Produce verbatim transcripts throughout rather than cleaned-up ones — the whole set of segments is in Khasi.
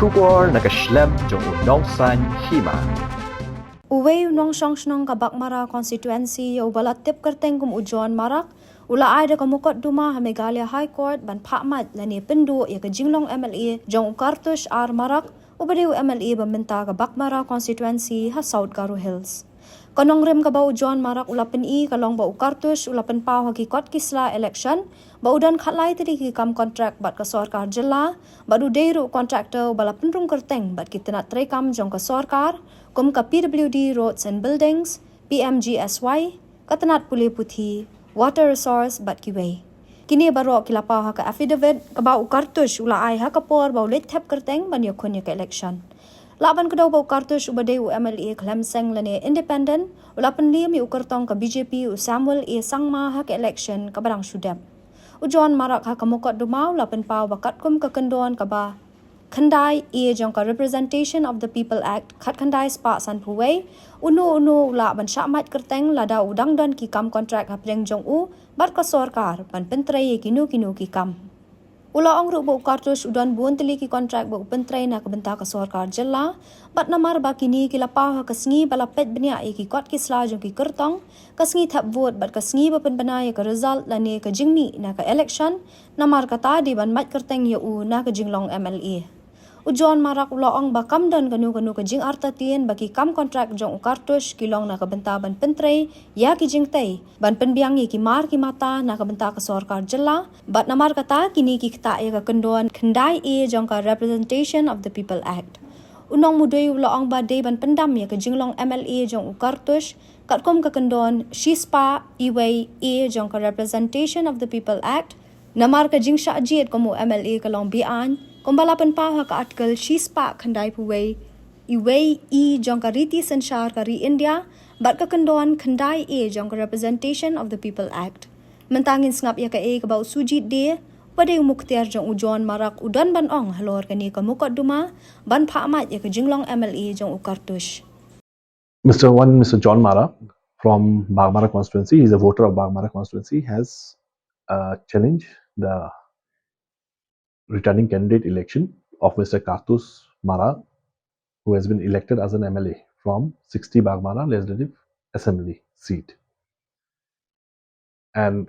Khubor na ka shlem jong u nongsaiñ hima. Uwei u nongshong shnong ka Baghmara constituency ïa uba la tip kyrteng kum u John Marak, u la ai da ka mukotduma ha Meghalaya High Court ban phah mait lane pynduh ïa ka jinglong M L A jong u Kartush R Marak, uba dei u M L A ba mynta ka Baghmara constituency ha South Garo Hills. Ka nongrim kaba u John Marak u la pyni ka long ba u Kartush u la pynpaw ha ki kot ki sla election ba u don khatlai tylli ki kam contract bad ka sorkar jylla, bad u dei ruh u contractor uba la pynrung kyrteng bad ki tnat treikam jong ka sorkar, kum ka P W D Roads and Buildings, P M G S Y, ka tnat pule puthi, Water Resource bad kiwei. Kine baroh ki la paw ha ka affidavit kaba u Kartush u la ai ha ka por ba u leit thep kyrteng ban ïakhun ïa ka election. Lah ban kdew ba u Kartush uba dei u M L A khlem seng lane independent, u la pynliem ïa u kyrtong ka B J P u Samuel A Sangma ha ka election kaba dang shu dep. U John Marak ha ka mukotduma u la pynpaw ba katkum ka kyndon kaba khyndai A jong ka Representation of the People Act khatkhyndai spah sanphew wei, uno uno u lah ban shah mait kyrteng lada u dang don ki kam contract hapdeng jong u bad ka sorkar ban pyntrei ïa kino kino ki kam. U la ong ruh ba u Kartush u don bun tylli ki contract ba u pyntrei na ka bynta ka sorkar jylla, bad namar ba kine ki la paw ha ka sngi ba la peit bniah ïa ki kot ki sla jong ki kyrtong, ka sngi thep vote bad ka sngi ba pynbna ïa ka result lane ka jingmih na ka election, namar kata dei ban mait kyrteng ïa u na ka jinglong M L A. U John Marak u la ong ba kam don kano kano ka jingartatien ba ki kam contract jong u Kartush ki long na ka bynta ban pyntrei ïa ki jingtei ban pynbiang ïa ki mar ki mata na ka bynta ka sorkar jylla, bad namar kata kine ki ktah ïa ka kyndon khyndai A jong ka Representation of the People Act. U nongmudui u la ong ba dei ban pyndam ïa ka jinglong M L A jong u Kartush katkum ka kyndon shispah iwei A jong ka Representation of the People Act, namar ka jingshah jied kum u M L A ka long be-aiñ, kumba la pynpaw ha ka Article shispah khyndaiphew wei, iwei E jong ka Riti Synshar ka ri India, bad ka kyndon khyndai A jong ka Representation of the People Act. Mynta ngin sngap ïa kaei kaba u Sujit Dey, uba dei u muktiar jong u John Marak u don ban ong halor kane ka mukotduma ban phah mait ïa ka jinglong M L A jong u Kartush. Mister One, Mister John Marak from Baghmara constituency, he's a voter of Baghmara constituency, has uh, challenged the returning candidate election of Mister Kartush Marak, who has been elected as an M L A from sixty Baghmara Legislative Assembly seat. And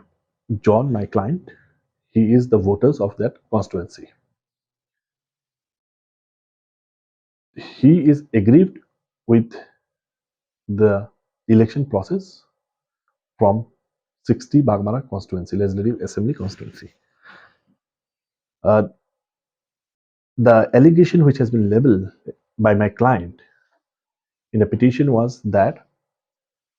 John, my client, he is the voters of that constituency. He is aggrieved with the election process from sixty Baghmara constituency, Legislative Assembly constituency. Uh, the allegation which has been leveled by my client in a petition was that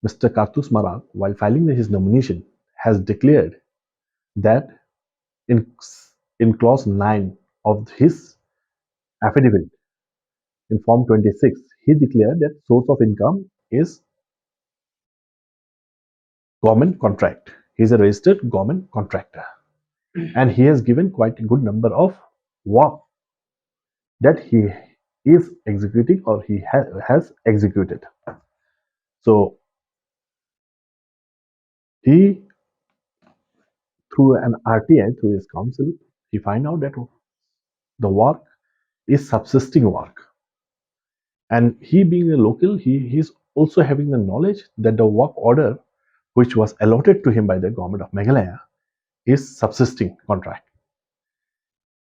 Mister Kartush Marak, while filing his nomination, has declared that in, in clause nine of his affidavit, in form twenty-six, he declared that source of income is government contract. He is a registered government contractor. And he has given quite a good number of work that he is executing or he ha- has executed. So he, through an R T I, through his counsel, he find out that the work is subsisting work. And he being a local, he, he is also having the knowledge that the work order which was allotted to him by the government of Meghalaya is subsisting contract.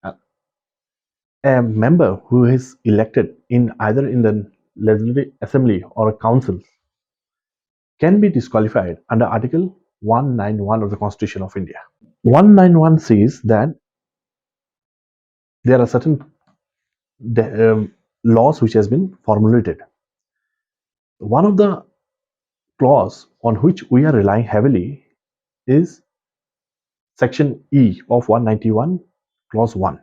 Uh, a member who is elected in either in the legislative assembly or a council can be disqualified under Article one ninety-one of the Constitution of India. One ninety-one says that there are certain de- um, laws which has been formulated. One of the clause on which we are relying heavily is section E of one ninety-one, clause one.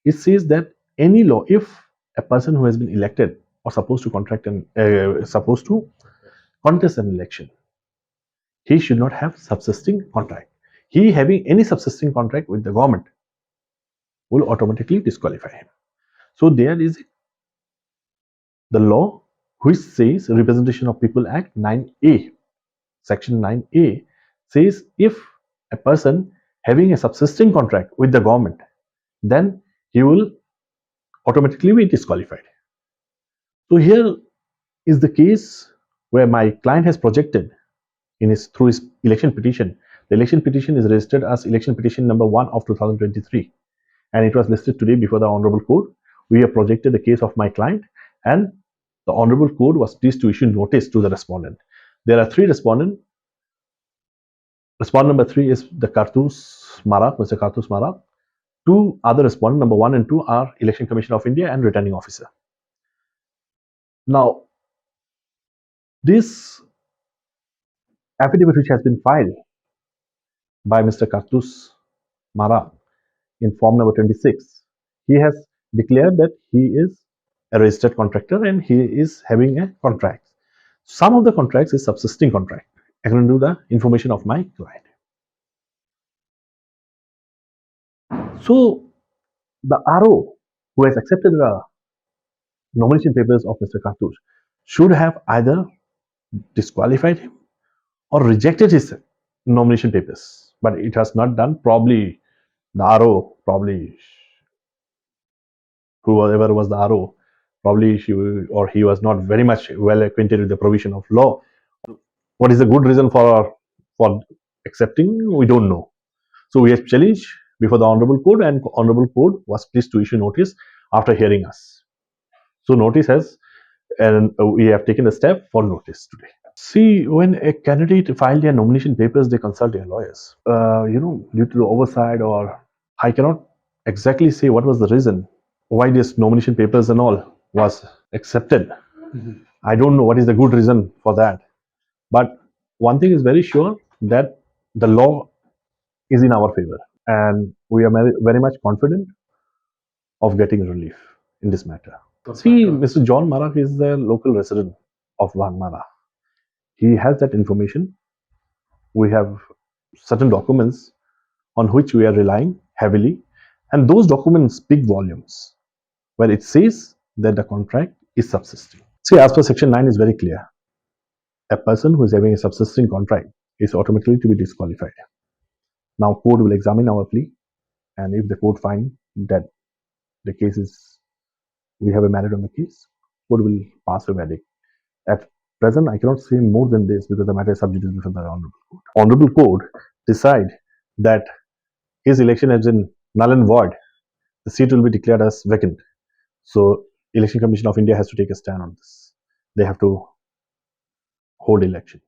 It says that any law, if a person who has been elected or supposed to contract and uh, supposed to contest an election, he should not have subsisting contract. He having any subsisting contract with the government will automatically disqualify him. So there is the law which says, Representation of People Act nine A, section nine A says if a person having a subsisting contract with the government, then he will automatically be disqualified. So here is the case where my client has projected in his through his election petition. The election petition is registered as election petition number one of two thousand twenty-three, and it was listed today before the Honorable Court. We have projected the case of my client, and the Honorable Court was pleased to issue notice to the respondent. There are three respondents. Respondent number three is the Kartus Marak, Mister Kartus Marak. Two other respondents, number one and two, are Election Commission of India and Returning Officer. Now, this affidavit which has been filed by Mister Kartus Marak in form number twenty-six, he has declared that he is a registered contractor and he is having a contract. Some of the contracts is subsisting contract, according to the information of my client. So the R O who has accepted the nomination papers of Mister Kartus should have either disqualified him or rejected his nomination papers. But it has not done. Probably the R O, probably whoever was the R O, probably she or he was not very much well acquainted with the provision of law. What is the good reason for for accepting? We don't know. So we have challenged before the Honorable Court, and Honorable Court was pleased to issue notice after hearing us. So notice has, and uh, we have taken a step for notice today. See, when a candidate filed their nomination papers, they consult their lawyers. Uh, you know, due to the oversight, or I cannot exactly say what was the reason why this nomination papers and all was accepted. I don't know what is the good reason for that. But one thing is very sure, that the law is in our favor, and we are very, very much confident of getting relief in this matter. See, Mister John Marak is the local resident of Bhangmara. He has that information. We have certain documents on which we are relying heavily, and those documents speak volumes, where it says that the contract is subsisting. See, as per section nine is very clear. A person who is having a subsisting contract is automatically to be disqualified. Now, court will examine our plea, and if the court find that the case is, we have a merit on the case, court will pass a verdict. At present, I cannot say more than this because the matter is sub judice before the Honorable Court. Honorable Court decide that his election has been null and void, the seat will be declared as vacant. So, Election Commission of India has to take a stand on this. They have to hold election.